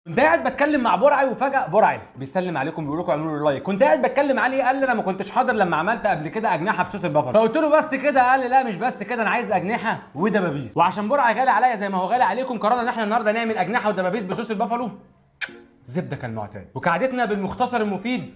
كنت قاعد بتكلم مع برعي وفجأة برعي بيسلم عليكم بيقول لكم اعملوا like. كنت قاعد بتكلم عليه قال لي انا ما كنتش حاضر لما عملت قبل كده اجنحة بصوص البافلو، فقلت له بس كده؟ قال لي لا مش بس كده، انا عايز اجنحة ودبابيس. وعشان برعي غالي عليا زي ما هو غالي عليكم قررنا ان احنا النهارده نعمل اجنحة ودبابيس بصوص البافلو زبدة كالمعتاد، وكعادتنا بالمختصر المفيد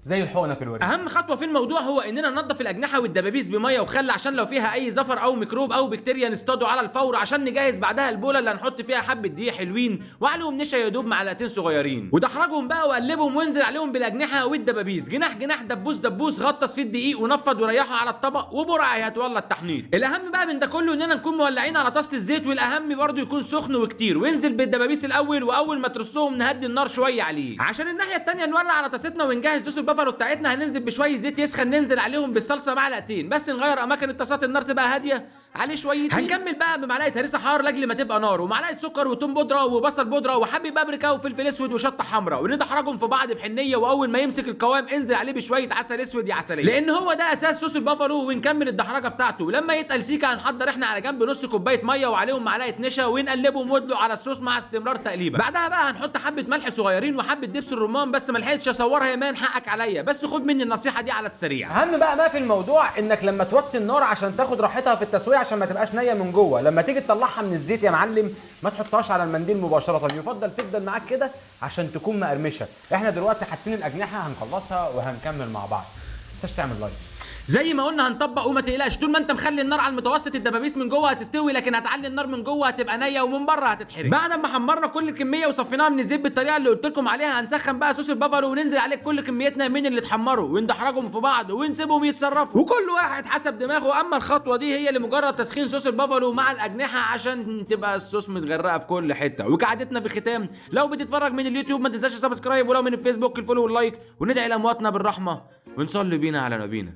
زي الحقنة في الورد. اهم خطوة في الموضوع هو اننا ننظف الاجنحة والدبابيس بميه وخل عشان لو فيها اي زفر او ميكروب او بكتيريا نصطاده على الفور، عشان نجهز بعدها البوله اللي هنحط فيها حبه دقيق حلوين وعليهم نشا يدوب معلقتين صغيرين، ودحرجهم بقى وقلبهم وانزل عليهم بالاجنحه والدبابيس جناح جناح دبوس دبوس، غطس فيه الدقيق ونفض وريحه على الطبق، وبرعي هتولى التحنيط. الاهم بقى من ده كله اننا نكون مولعين على طاسه الزيت، والاهم برده يكون سخن وكتير، وانزل بالدبابيس الاول، واول ما ترصهم نهدي النار شوية عليه عشان الناحية الثانية نولع على طاستنا ونجهز صوص البافلو بتاعتنا. هننزل بشوية زيت يسخن، ننزل عليهم بالصلصه معلقتين بس، نغير اماكن الطاسات، النار تبقى هادية عليه شوية. هنكمل بقى بمعلقه هريسه حار لاجل ما تبقى نار، ومعلقة سكر وتوم بودره وبصل بودره وحبه بابريكا وفلفل اسود وشطه حمراء، وندحرجهم في بعض بحنيه، واول ما يمسك القوام انزل عليه بشوية عسل اسود يا عسلية، لان هو ده اساس صوص البافلو. ونكمل الدحرجه بتاعته، ولما يتقل سيكه هنحضر احنا على جنب نص كوباية مية وعليهم معلقه نشا، ونقلبهم ودلو على الصوص مع استمرار تقليبه. بعدها بقى هنحط حبه ملح صغيرين وحبه دبس الرمان، بس ما لحقتش اصورها يا man حقك عليا، بس خد مني النصيحة دي على السريع. اهم بقى ما في الموضوع انك لما توطي النار عشان تاخد راحتها في التسوية عشان ما تبقاش نيه من جوه، لما تيجي تطلعها من الزيت يا معلم ما تحطهاش على المنديل مباشرة، يفضل تفضل معاك كده عشان تكون مقرمشه. احنا دلوقتي حاطين الاجنحة هنخلصها وهنكمل مع بعض، ما تنساش تعمل like. زي ما قلنا هنطبق وما تقلقش، طول ما انت مخلي النار على المتوسط الدبابيس من جوه هتستوي، لكن هتعلي النار من جوه هتبقى نيه ومن بره هتتحرق. بعد ما حمرنا كل الكمية وصفيناها من الزيت بالطريقة اللي قلت لكم عليها، هنسخن بقى صوص البافلو وننزل عليه كل كميتنا من اللي اتحمروا، وندحرجهم في بعض ونسيبهم يتصرفوا وكل واحد حسب دماغه. اما الخطوة دي هي لمجرد تسخين صوص البافلو مع الاجنحة عشان تبقى الصوص متغرقه في كل حتة. وكعادتنا في الختام، لو بتتفرج من اليوتيوب ما تنساش subscribe، ولو من الفيسبوك ال follow وال like، وندعي لامواتنا بالرحمة ونصلي بينا على نبينا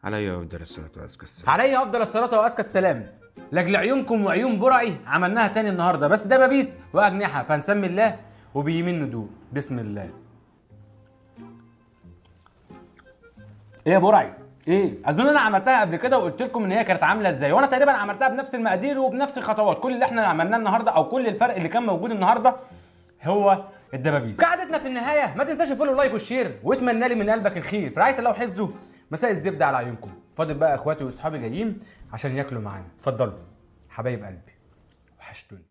عليه افضل الصلاة وازكى السلام. عليه افضل الصلاة وازكى السلام. لاجل عيونكم وعيون برعي عملناها تاني النهارده، بس دبابيس واجنحه، فنسمي الله وبيمين ندوق. بسم الله. ايه يا برعي؟ ايه؟ اظن انا عملتها قبل كده وقلت لكم ان هي كانت عامله ازاي، وانا تقريبا عملتها بنفس المقادير وبنفس الخطوات. كل اللي احنا عملناه النهارده او كل الفرق اللي كان موجود النهارده هو الدبابيس. كعادتنا في النهاية ما تنساش ال follow وال like وال share، واتمنى لي من قلبك الخير. في رعاية الله وحفظه. مساء الزبدة على عيونكم. فاضل بقى اخواتي واصحابي جايين عشان ياكلوا معانا. اتفضلوا حبايب قلبي، وحشتوني.